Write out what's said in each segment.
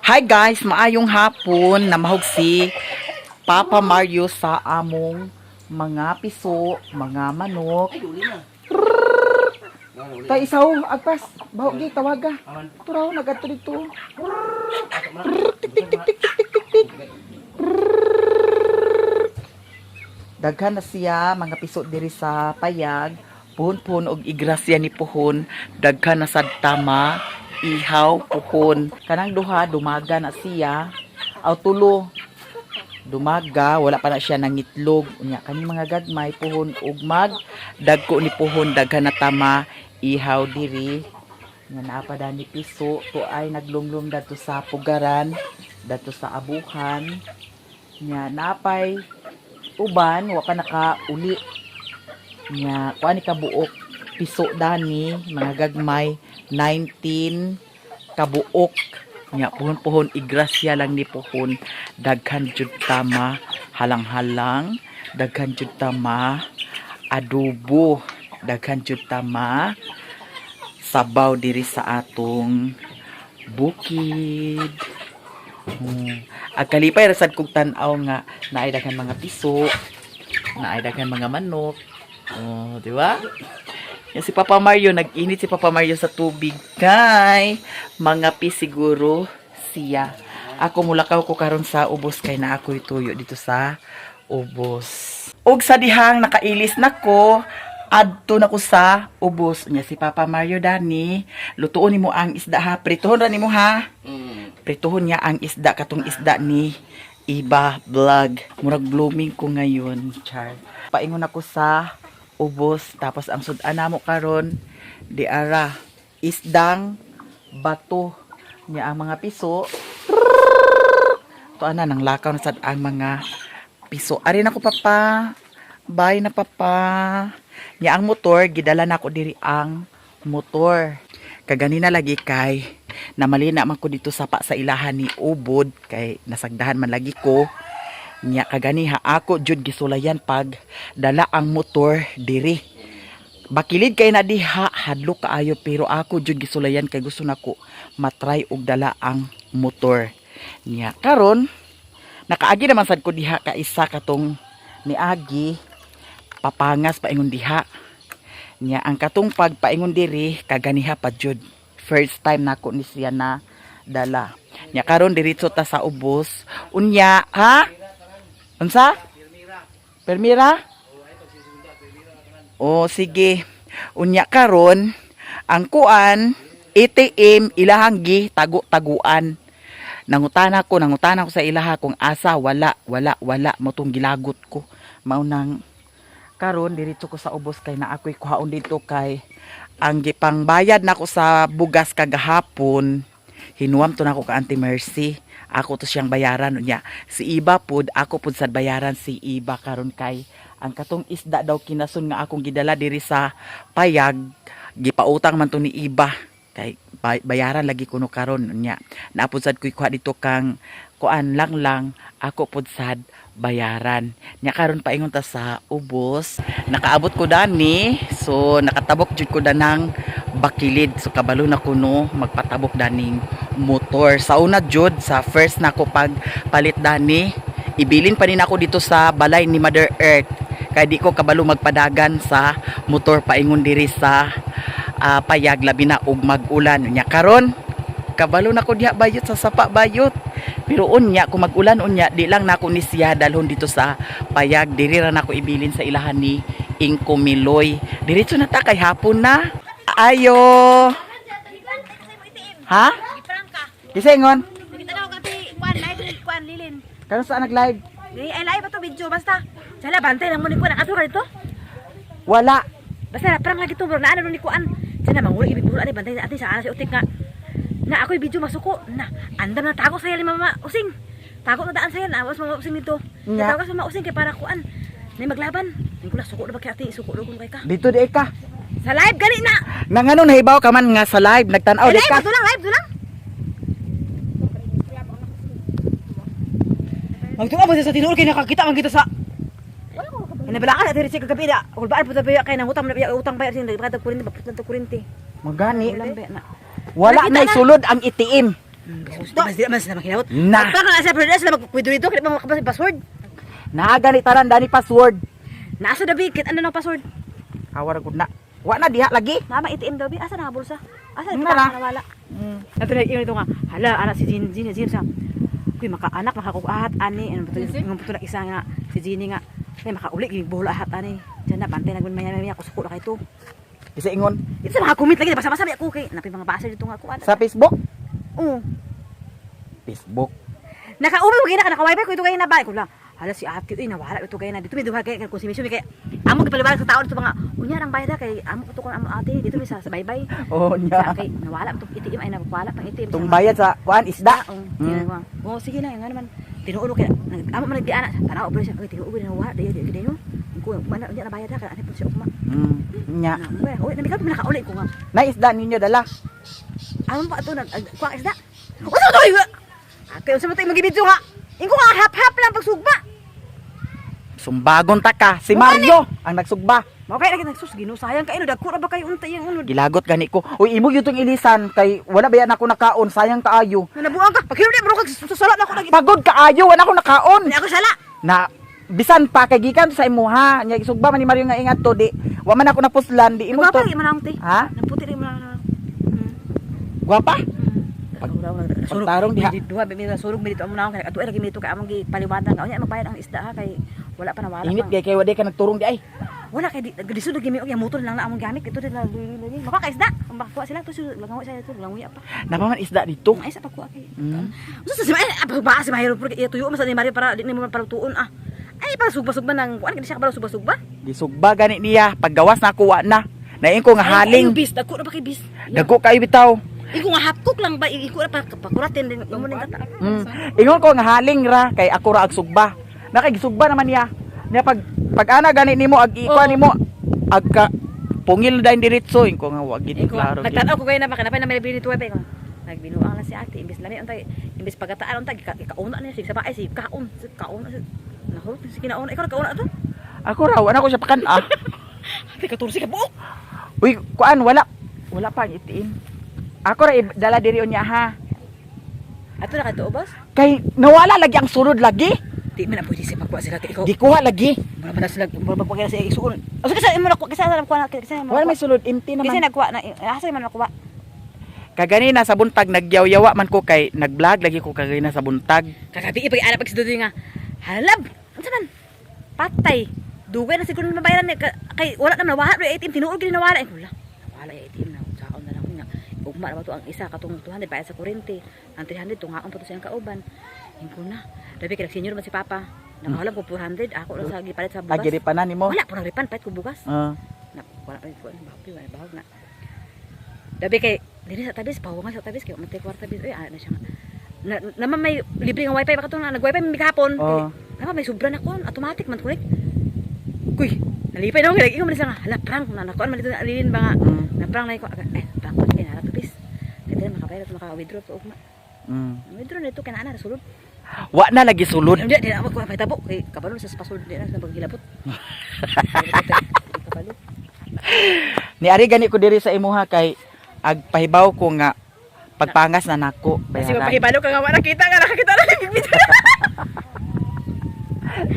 Hi guys, maayong hapon. Namahog si Papa Mario sa among mga piso, mga manok. Ay, uli na. Tay isaw, agpas. Baho gi tawaga. Turaw nagadto dito. Tik tik tik tik tik tik tik tik. Daghan na siya mga piso diri sa payag. Puhon-puhon og igrasya ni puhon. Daghan na sad tama ihaw puhon. Kanang duha dumaga na siya. Aw tulo dumaga, wala pa na siya nangitlog. Unya kani mga gagmay puhon ug mag dagko ni puhon, daghan na tama ihaw diri nga naa pa dani piso to ay naglumlum dadto sa pugaran, dadto sa abuhan. Nya naapay uban wa pa nakauli. Nya kuan ni kabuok piso dani mga gagmay, 19 kabuok. Nya puhon-puhon igrasya lang ni puhon, daghan jud tama halang-halang, daghan jud tama adobo, daghan jud tama sabaw diri sa atong bukid. Ag kalipay ra sad kog tan-aw nga naay daghan mga piso, naay daghan mga manok. Oh, di ba? Yan si Papa Mario, nag-init si Papa Mario sa tubig kay mga pi siguro siya. Ako mulakaw ko karon sa ubos kay na ako'y tuyo dito sa ubos. Og sa dihang nakailis na ko, adto na ko sa ubos. Nya si Papa Mario dani, lutuon nimo ang isda ha, prituhon ra nimo ha. Prituhon niya ang isda, katong isda ni Iba Vlog. Murag blooming ko ngayon, char. Paingon ako sa ubos, tapos ang sud-an namo karon di ara isdang bato. Niya ang mga piso. To ana nang lakaw na sad ang mga piso. Ari na ko, Papa. Bye na, Papa. Niya ang motor, gidala na ako diri ang motor. Kaganina lagi kay namalina man ko dito sa pa sa ilahan ni Ubod kay nasagdahan man lagi ko. Nya kaganiha ako jud gisulayan pag dala ang motor diri. Bakilid kay na diha, hadlok kaayo, pero ako jud gisulayan kay gusto nako matry og dala ang motor. Nya karon nakaagi naman sad ko diha ka isa katong niagi papangas paingon diha. Nya ang katong pagpaingon diri kaganiha pa jud. First time nako ni siya na dala. Nya karon diretso ta sa ubos. Unya ha? Unsa? Permira? O sige. Unya karon ang kuan ATM ilahang gi tago-taguan. Nangutana ko sa ilaha kung asa, wala, wala, wala mo tong gilagot ko. Mao nang karon diretso ko sa ubos kay na ako'y kuhaon dito kay ang gipangbayad nako sa bugas kagahapon, hinuam to nako ka Auntie Mercy. Ako to siyang bayaran. Unya si Iba pod, ako pod sad bayaran si Iba karon kay ang katong isda daw kinasun nga akong gidala diri sa payag, gipautang man to ni Iba kay bayaran lagi kuno karon. Unya naapod sad ko'y kuha dito kang kuan lang lang, ako pod sad bayaran. Nya karon paingon ta sa ubos. Nakaabot ko dani, so nakatabok jud ko danang bakilid, so kabalo na kuno magpatabok daning motor. Sa una jud, sa first nako pag palit dani, ibilin pa ni nako dito sa balay ni Mother Earth kay di ko kabalo magpadagan sa motor paingon diri sa payag, labi na og mag-ulan. Nya karon kabalo na ko diha bayot sa sapa bayot, pero unya kung mag-ulan unya di lang nako ni siya dalhon dito sa payag, diri ra nako ibilin sa ilahan ni Ingko Miloy. Diretso na ta kay hapon na ayo ha. Iprangka. Kisengon. Nakita na ako kasi kuan live kuan lilin. Karon sa nag-live? Ay ay live ba to video basta. Sala bantay lang mo ni kuan ato ka dito. Wala. Basta na prang lagi to bro naano ni kuan. Sana manguli ibig ani bantay ate sa ana si utik nga. Na ako'y video masuko na andam na tago sa ni mama using. Tago na daan sa yan, awas mama using nito. Nga. Tago sa mama using kay para kuan. Nay maglaban. Ning kula suko na ba kay ate, suko na kung kay ka. Dito di ka. Sa live gani na. Nangano nahibaw ka man nga sa live nagtan-aw Ay, di live ka? to lang, live to lang. Magtunga ba siya sa tinuod kay nakakita man kita sa Hinabalakan at diri kagabi na. Kulbaan po tabi kay nangutang na biya utang bayar sin nagpatag kuryente, baput na kuryente. Magani Walang biya na. wala Nakita na na. isulod ang ATM. Di ba man sila maghilawot? Na. Pag na sila pero sila magkwido dito kay mga password. Naa gani tanan dani password. Naasa dabi kit ano na password? Awara gud na. Wa na diha lagi. Nama ATM daw bi asa na nga bulsa? Asa Nga na na. nawala? Ato na ingon ito nga, hala ana si Jean Jean Jean sa kuy makaanak makakuahat ani ano to yung puto na isa nga si Jeannie nga ay makauli gid buhol ahat ani. Diyan na bantay na maya maya kusuko na kay to. Isa ingon Ito sa mga comment lagi basa-basa ako kay napay mga basa dito nga kuan. sa Facebook. Oo. Facebook. Nakaumi mo gina ka naka-wifi ko ito kay na ba ko lang. Hala si ate uy nawala ito kay na dito may duha kay kung si Misyo kay amo gipaliwanag sa tao dito mga unya rang bayad ha, kay amo ko to kon amo ate dito mi sa baybay. Oh Sa nya. kay nawala itong ATM ay nawala pang ATM. Tung bayad sa kuan isda. Oo. Oh, sige na nga naman. Tinuod kay amo man nagdiana tanaw pa siya kay tinuod na nawala dayo dayo dayo. Ko man unya na bayad ha kay ano po siya ugma. Nya. Na mo ba? Uy, namikat mo nakauli ko nga. Na isda ninyo dala. Amo pa ato nag kuha isda. Unsa to? Kay unsa man to imong gibidyo nga? Ingo nga hap-hap lang pagsugba. Sumbagon ta ka si Mario ang nagsugba. Mao kay lagi nagsus ginusayang kayo dagko ra ba kayo unta iyang unod. Gilagot gani ko. Uy, imo gyud tong ilisan kay wala ba yan ako nakaon, sayang kaayo. Nga nabuang ka. Paghiro di bro kag susala na ako lagi. Pagod kaayo, wala ako nakaon. Ni ako sala. Na bisan pa kay gikan sa imuha, nya gisugba man ni Mario nga ingat to di. Wa man ako napuslan di imo Nagwapa to. lagi man te. Ha? Naputi rin man. Gwapa? Pagtarong diha. Duha bi mi sulog mi dito amo naong kay ato lagi mi dito kay among gipaliwatan nga unya magbayad ang isda ha kay wala pa nawala. Init pa. kay kay wa di ka nagturong di ay. Wala kay disud lagi mi og yang motor lang na among gamit ito din lagi. Maka ka isda. Makakuha sila to langoy sila to langoy pa. Napa man isda dito. Ay sa pagkuha kay. Mm. Unsa sa si ay ba si Mahiro pero tuyo man sa ni Mario para di nimo palutuon ah. Ay para sugba-sugba nang kuan kay siya kabalo sugba-sugba. Gisugba gani niya, paggawas na ako wa na. Nain ko nga haling. Ay, bis dagko na ba kay bis. Dagko kayo bitaw. Iko nga half cook lang ba iko na pa pakuratin din mo ning kata. Ingon ko nga haling ra kay ako ra ag sugba. Na kay gisugba naman niya. Niya pag pag ana gani nimo ag ikuan Oo. nimo ag ka, pungil dayon diretso ingon ko nga wa gid Iko klaro. Gid. nagtan-aw ko kayo na baka napay na may nabili tuwa pa iko. Nagbinuang na si ate imbis lami untay imbis pagataan untay ikauna niya sig sabay si kaon si kaon si nahulog si kinauna ikaw nagkauna to. Ako ra wala ko siya pakan ah. Ate 14 ka buok. Uy, kuan wala. Wala pa ang itiin. Ako ra dala diri unya ha. Ato na kadto boss. Kay nawala lagi ang sulod lagi. Di man na pwede siya magkuha sila kay ikaw. Gikuha lagi. Mura man na sila mura magkuha sila sa isuon. O sige sa imo nakuha kasi sa nakuha kasi mo. Wala may sulod empty Kasi naman. nagkuha na asa man nakuha. Kaganina sa buntag nagyaw-yawa man ko kay nag-vlog lagi ko kaganina sa buntag. Kagabi ipag anak pag si nga. Halab. Unsa man? Patay. Dugay na siguro mabayaran niya kay wala na nawala yung ATM tinuod gid nawala. Ay wala. Nawala yung ATM na saon na lang ko nga. Ugma na ba to ang isa katong 200 bayad sa kuryente. Ang 300 tungaon pa to sa iyang kauban. Ingko na. Dabi kay senior man si Papa. Nakahalam ko 400 ako lang sa gipalit sa bugas. Agiri pa na nimo. Wala po nang refund palit ko bugas. Ah. Na wala pa ko bahog wala bahog na. Dabi kay diri sa tabis pawongan sa tabis kay matay kwarta bis oy ana siya nga. Na, naman may libre nga wifi ba kato nga nag-wifi mi kahapon. Oo. Kay, naman may sobra na kon automatic man kunik. Kuy, nalipay na ko kay ingon man siya nga hala prank na nakuan man dito na alilin ba nga. Na prank na ko eh prank pa kay nara tabis. Kay dili makabayad at maka-withdraw to ugma. Withdraw na ito kay naa na sulod. Wa na lagi sulod. Hindi di na ako mahitabo kay kabalo sa pasulod di na sa paghilabot. Kabalo. Ni ari gani ko diri sa imuha kay ag pahibaw ko nga pagpangas na nako Kasi bayaran. magpahibalo ka nga wala kita nga nakakita na yung bibit.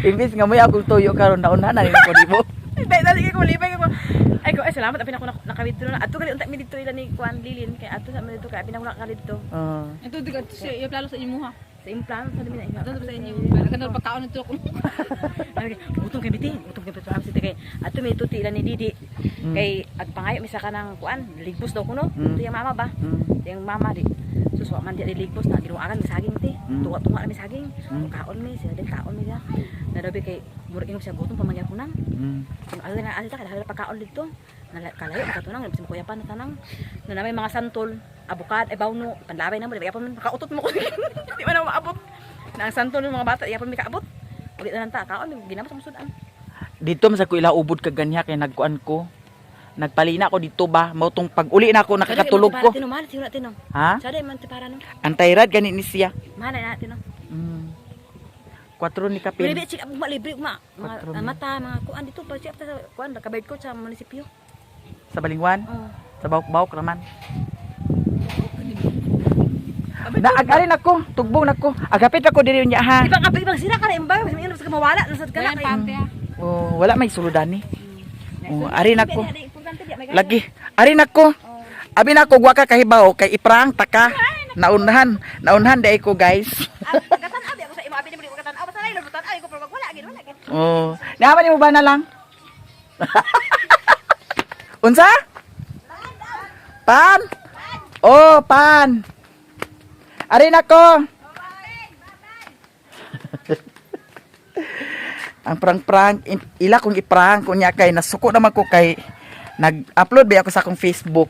Imbis nga moy akong tuyo karon nauna na nimo ko nimo. Hindi, dali ko malipay ko. Ay ko, ay salamat apin ako naka-withdraw na. Adto gali unta mi dito ila ni Kuan Lilin kay adto sa mi dito kay apin ako naka-dito. Ah. Ito di ka siya iya plano sa imo ha. Sa imong plano sa mi na. Ito sa inyo. Kanang pagkaon nito ko. Gutom kay biti, gutom kay biti sa kay adto mi dito ila ni Didi. Kay agpangayo mi sa kanang kuan, ligbos daw kuno. Ito yung mama ba? Yung mama di. Suswa man di ligbos na ginuangan mi saging ti. Tunga-tunga na mi saging. Kaon mi sila din kaon mi siya. Nadabi kay murag ingong siya gutom pamangyapunan. Ang alin na alin ta kada pagkaon dito. Kalayo makatunang bisag kuya pa na tanang. Na may mga santol, abukad, ay bawno, panlabay na mo, di ba yapon makautot mo ko. Di ba na maabot. Na ang santol ng mga bata, yapon mi kaabot. Ulit na lang ta, kaon ginamos ang sudan. Dito man sa ko ila ubod kag ganha kay nagkuan ko. Nagpalina ko dito ba mao tong pag-uli na ako nakakatulog ko. Tino mahal tino tino. Ha? Sada man ti para no. Antayrad gani ni siya. Mahal na tino. Kwatro ni kapin. Libre check up ma libre ma Kwatro mga mil. mata mga kuan dito pa check up ta sa kuan nakabayad ko sa munisipyo. Sa Balingwan, Oh. sa Bawok-Bawok raman. Na ag-arin ako, tugbong nako. Agapit ako diri niya ha. Ibang abi ibang sila ka na imbang ingon sa mawala na sad ka na. Wala pante ah. Oh, wala may suludan ni. Oh, ari nako. Importante di may Lagi. Ari nako. Abi nako wa ka kahibaw kay iprang ta ka. Naunhan, naunhan dai ko, guys. Pagkatan abi ako sa imo abi ni mo katan. Basta na tan ay ko pero wala gid wala gid. Oh, naman nimo ba na lang? Unsa? Pan? Oh, pan. Ari nako. Ang prank-prank, ila kong i-prank kunya kay nasuko naman ko kay nag-upload ba ako sa akong Facebook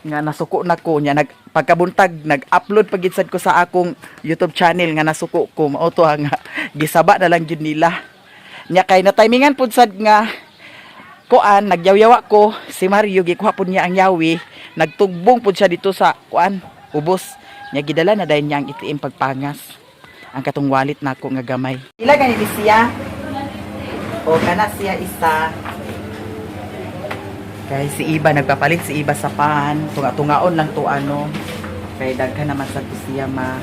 nga nasuko na ko nya nag pagkabuntag nag-upload pagid sad ko sa akong YouTube channel nga nasuko ko mao to nga gisaba na lang gyud nila nya kay na timingan pud sad nga kuan nagyawyawa ko si Mario gikuha pud niya ang yawi, nagtugbong pud siya dito sa kuan ubos nya, gidala na dayon niya ang ATM pagpangas ang katong wallet nako nga gamay. Ila gani ni siya o kana siya isa kay si Iba nagpapalit si Iba sa pan, tunga-tungaon lang to ano kay daghan naman sa to siya ma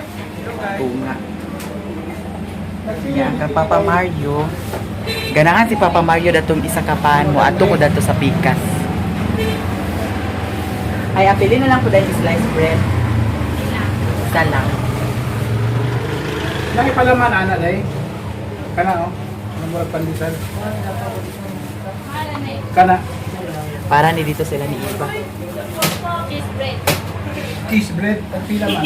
tunga. Yan, kang Papa Mario. Ganahan si Papa Mario datong isa ka pan mo ato ko dato sa pikas. Ay, apili na lang po dahil slice bread. Isa lang. Lagi pala man ana day. Kana oh. Ano murag pandesal. Kana Para ni dito sila ni Iba. Cheese bread. Cheese bread at pila man.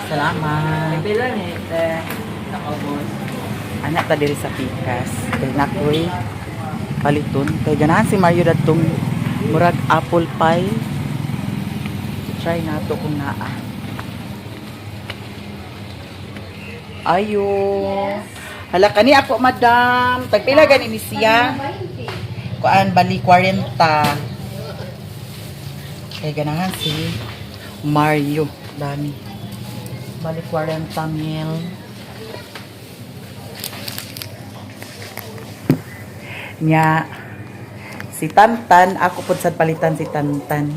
Salamat. Pila ni te nakaubos. Anak ta diri sa pikas. Kay nakoy paliton. Kay ganahan si Mario datong murag apple pie. Try nato kung naa. Ayo. Hala kani ako, madam. Tagpila gani ni siya? Kuan bali 40. Kay ganahan si Mario dani. Bali 40 mil. Nya si Tantan ako pud sad palitan si Tantan.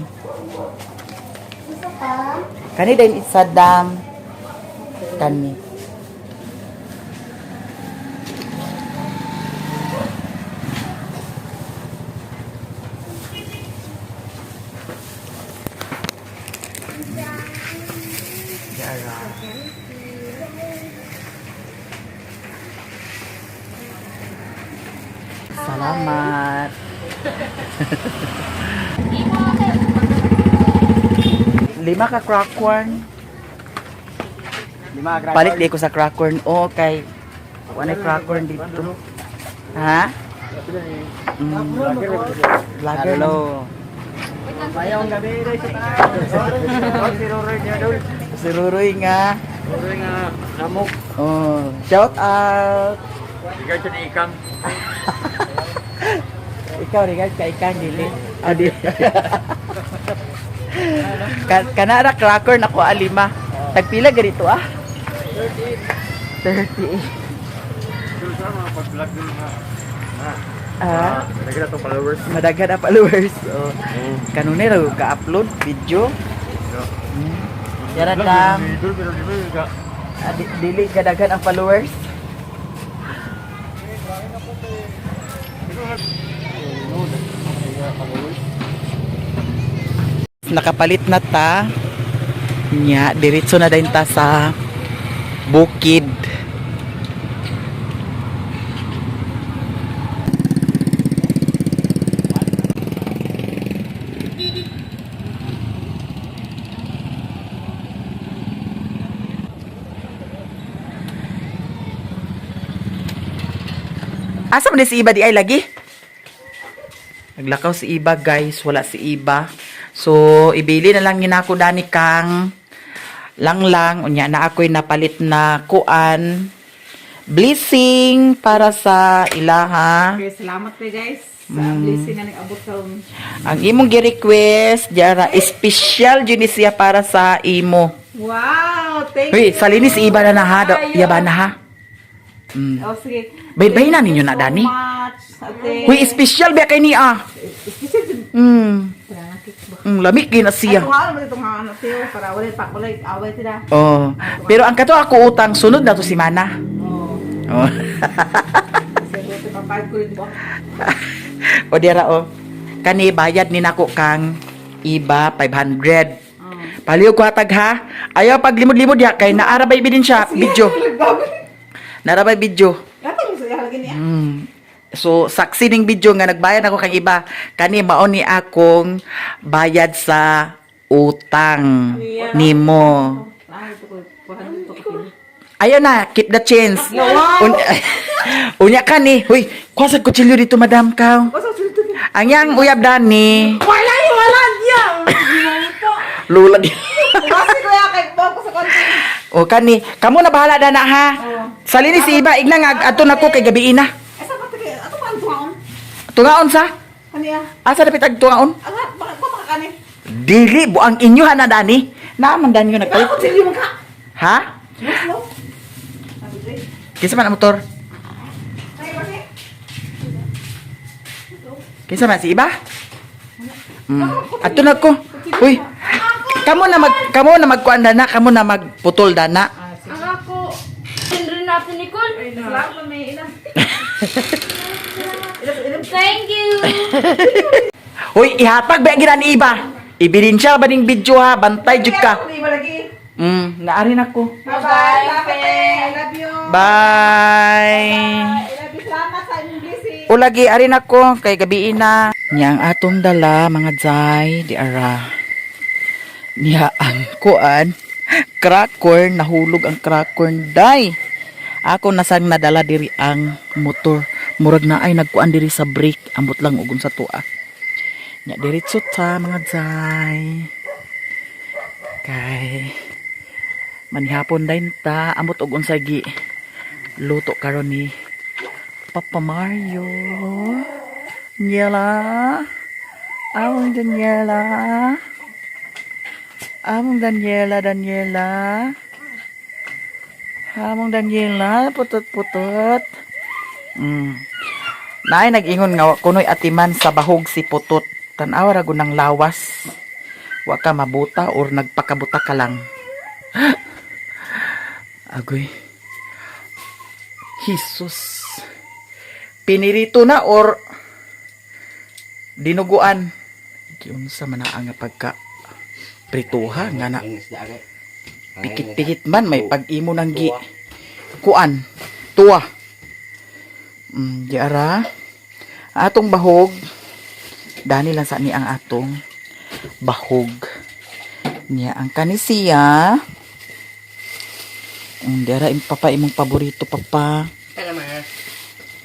Kani din isadam kani. Yara. Salamat. Lima ka crack corn. Lima Palit di ko sa crack corn. O kay wala crack corn dito. Ha? Vlogger. Hello. Mayong gabi day sa tanan. Si Ruroy niya dol. Si Ruroy nga. Ruroy nga namok. Oh, shout out. Regard sa ikang. Ikaw regard ka ikang dili. Ah, di. Kanara cracker na ko alima. Tagpila ganito ah? 38. Dol sa mga pag-vlog dol nga. Ah, Nagila tong followers. madaghan ang followers. Oh. Kanunay ra ka-upload video. Yara dam. Dol pero di ba ka Ah, dili kadaghan ang followers. Nakapalit na ta. Nya, diretso na din ta sa bukid. Asa man di si Iba di ay lagi? Naglakaw si Iba, guys, wala si Iba. So ibili na lang ginako dani kang langlang unya na ako'y napalit na kuan. Blessing para sa ilaha. Okay, salamat kay guys. Sa blessing nga nag-abot karon. Ang imong gi-request, diara special jud ni siya para sa imo. Wow, thank Uy, you. salinis iba na na ha, do, Ayo. yaba na ha. Oh, sige. Bay-bay na Thank ninyo you na, so Dani. much, ate. Uy, special ba kay niya? Special jud. Lamig gyud na Ay, siya. tungaan mo tungaan ate oh, para wala pa wala away tira. Oh, pero ang kato ako utang sunod na to si Mana. Oh. Oh. Sige, ito pambayad ko rin ba? O dira oh. Kani bayad ni nako kang iba 500. Paliw ko hatag ha. Ayaw paglimod-limod ya kay naara bay ebidensya video. Naara bay video. Gatong sa lagi niya. So saksi ning video nga nagbayad ako kang iba kani mao ni akong bayad sa utang nimo. Ah, ito ko 400 to ko. Ayaw na, keep the change. Unya ka ni. Huy, kuha sa kutsilyo dito, madam ka. Basta sulto ni. Ang yang uyab dani. Wala wala niya. Lula di. Kasi kuya kay ko sa konti. O kani, kamo na bahala dana ha. Salini si iba igna nga adto nako kay gabi na. Asa ba kay ato pa ang tungaon? Tungaon sa? Kaniya. Asa dapit ag tungaon? Ang baka ko makakani. Dili buang inyo ha na dani. Naaman dani yun Ako nagpalit. silyo man ka. Ha? No. Sabi Kinsa man ang motor? Ay, kasi. Kinsa man si iba? Adto na ko. Uy. Kamo na magkuan dana, kamo na magputol dana. Ang ako, sindrin natin, Nicole. Salamat may ilang. Thank you. Uy, ihatag ba ang ni iba? Ebidensya ba ning video ha? Bantay jud ka. Di ba lagi? Naarin ako. Bye-bye. Salamat, eh. I love you. Bye. I love you. Salamat sa inyong blessing. O lagi arin ako kay gabi na. Niya ang atong dala mga jay di ara. Niya ang kuan crack corn, nahulog ang crack corn day. Ako nasang nadala diri ang motor. Murag na ay nagkuan diri sa brake, ambot lang ugon sa tuwa. Nya diretso ta mga jay. Kay manihapon din ta ambot og unsay gi luto karon ni Papa Mario. Daniela. Among Daniela. Among Daniela, Daniela. Among Daniela, putot-putot. Naay nag-ingon nga kunoy atiman sa bahog si putot. Tan-awa ra gud ng lawas. Wa ka mabuta or nagpakabuta ka lang. Agoy. Jesus. Pinirito na or dinuguan. Giunsa man na ang pagka prituha nga na pikit-pikit man may pag-imo ng gi kuan tuwa. Di ara atong bahog dani lang sa ni ang atong bahog niya ang kanisiya. Di ara im papa imong paborito papa.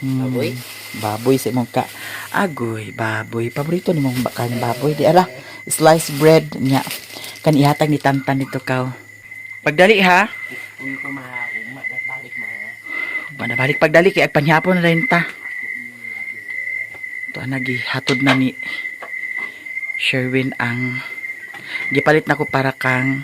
Baboy? Baboy sa imong ka. Agoy, baboy. Paborito ni mong kan baboy. Di ala, sliced bread niya. Kan ihatag ni Tantan nito kaw. Pagdali ha. Balik pagdali kay agpanghapon na rin ta. Ito ang nagihatod na ni Sherwin ang gipalit na ko para kang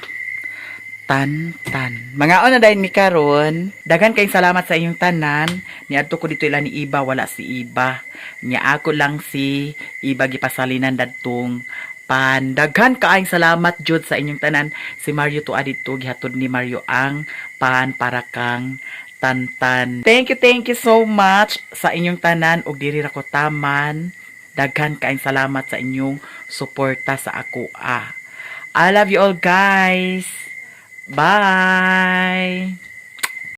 Tan-tan. Mga na dahil mi karon. Daghan kayong salamat sa inyong tanan. Niadto ko dito ila ni Iba, wala si Iba. Nya ako lang si Iba gipasalinan dadtong pan. Daghan kaayong salamat jud sa inyong tanan. Si Mario to dito gihatod ni Mario ang pan para kang Tantan. Thank you so much sa inyong tanan ug diri ra ko taman. Daghan kaayong salamat sa inyong suporta sa ako ah. I love you all guys. Bye.